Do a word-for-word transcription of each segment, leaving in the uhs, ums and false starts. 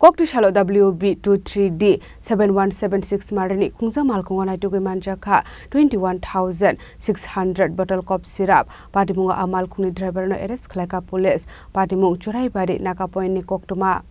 Kokti salo W B two three D seven one seven six marini khungsa malkhungo naitugwi manjakha twenty one thousand six hundred bottle cough syrup. Patimungo a malkhungni driver no arrest khlaikha police. Patimung Churaibari Naka Point ni koktwma.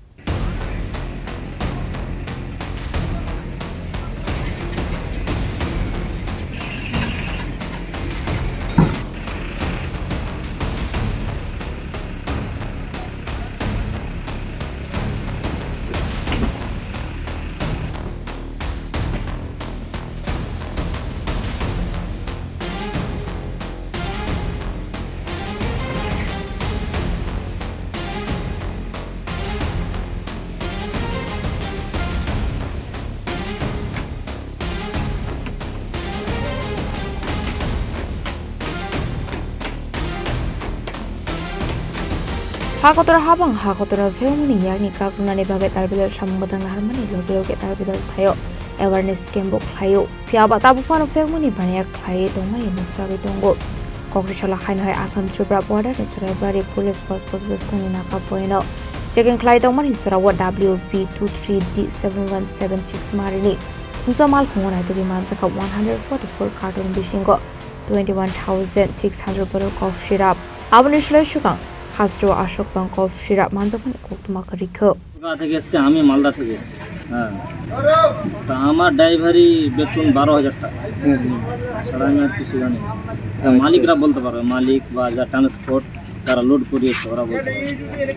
Ha kotor habang ha kotor phegmani yakni kakrwnani bagwi tarbidal samung bwtang naharmani loge loge tarbidal thaio awareness camp bo khlaio. Phiya ba tabuk phano phegmani baniya khlaiwi tongmani nukjagwi tongo. Kokri salo haino hai Assam Tripura border ni Churaibari police post post bwskangni naka poino checking khlai tongmani jora o W B two three D seven one seven six marini khungsa malkhungo naitugwi manjakha one hundred forty four carton bisingo twenty one thousand six hundred bottle cough syrup. Aboni slai swkang hasteo aswk bang cough syrup manjakmani koktwma kwrwi kho. Tripura থেকে এসছে, আমি মালদা থেকে এসছি। হ্যাঁ। তা আমার ড্রাইভারি বেতন বারো হাজার টাকা। হুম, হুম। ছাড়া আমি আর কিছু জানি না। আচ্ছা। মালিকরা বলতে পারবে, মালিক বা যা ট্রান্সপোর্ট, যারা লোড করিয়েছে, ওরা বলতে পারবে।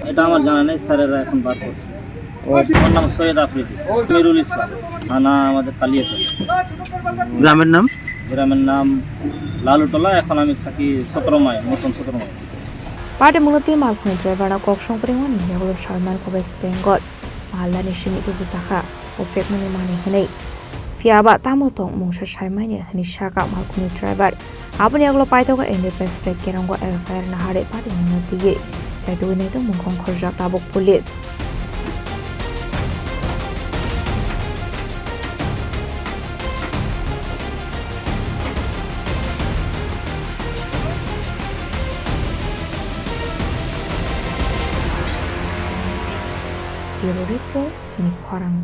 এটা আমার জানা নেই, স্যারেরা এখন বার করছে। ও। আমার নাম সৈয়দ আফ্রিদি, মিরুল ইসলাম, থানা আমাদের কালিয়াচক। গ্রামের নাম? গ্রামের নাম লালুটোলা, এখন আমি থাকি সতেরো মাইল, নতুন সতেরো mile. Patimungno twi malkhungni driver no kok songpringmani yagulo Salman West Bengal Malda ni simi tubu sakha o phegmani mani hwnwi. Phiya ba tamo tong mungsa saimanya hwnwi sakha malkhungni driver. Aboni yagulo paithago N D P S tei Kerongo F I R naharwi patimungno twiwi chaitugwi naitong mungkhong khorjak tabuk police. Bureau Report, chini khorang.